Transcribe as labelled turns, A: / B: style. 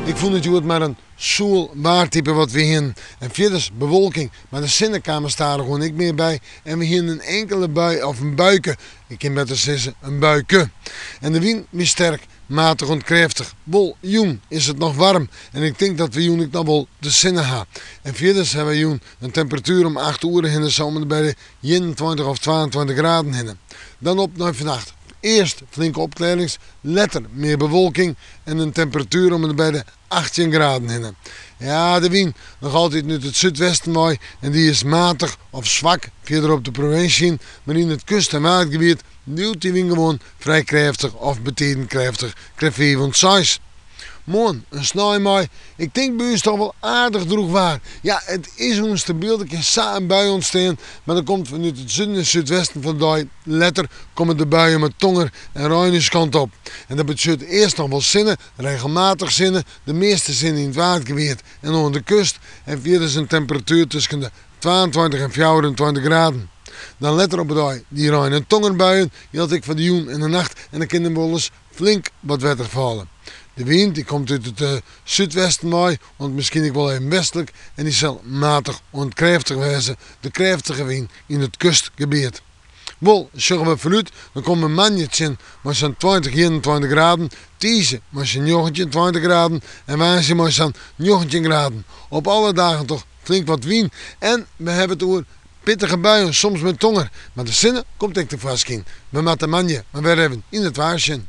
A: Ik fûn it hjoed mar in soel waartype wat we hienen. En fierders bewolking, mar de sinne kaam der stadichoan ek mear by en we hienen in inkele bui of in buike, ik kin better sizze in buike. En de wyn wie sterk, matich oant krêftich. Wol, jûn is it noch waarm en ik tink dat we jûn ek noch wol de sinne ha. En fierders ha we jûn in temperatuer om 8 oere hinne sa om en by de 21 of 22 graden hinne. Dan op nei fannacht. Earst flinke opklearrings, letter mear bewolking en in temperatuer om en by de 18 graden hinne. Ja, de wyn noch altyd út it súdwesten wei en dy is matich of swak fierder op de provinsje yn, mar yn it kust en waadgebiet bliuwt dy wyn gewoan frij krêftich of betiden krêftich, krêft 5 oant 6. Moarn in snein mei, ik tink by ús toch wol aardich drûch waar. Ja, it is ûnstabyl, der kin sa in bui ûntstean, mar der komt fanút it suden en súdwesten fan de dei letter komme de buien mei tonger en rein ús kant op. En dat betsjut earst noch wol sinne, regelmatich sinne, de measte sinne yn it Waadgebiet en oan de kust en fierders in temperatuer tusken de 22 en 24 graden. Dan letter op de dei dy rein en tongerbuien, jildt ek foar de jûn en de nacht en dan kin der wolris flink wat wetter falle. De wyn dy komt út it súdwesten wei, oant miskien ek wol even westlik en dy sil matich oant krêftich wêze, de krêftige wyn yn it kustgebiet. Wol, sjogge we foarút, dan komme we moandei tsjin mei sa'n 20, 21 graden, tiisdei mei sa'n 19, 20 graden en woansdei mei sa'n 19 graden. Op alle dagen toch flink wat wyn en we hawwe it oer pittige buien, soms mei tonger. Mar de sinne komt ek tefoarskyn. We moatte moandei mar wer even yn it waar sjen.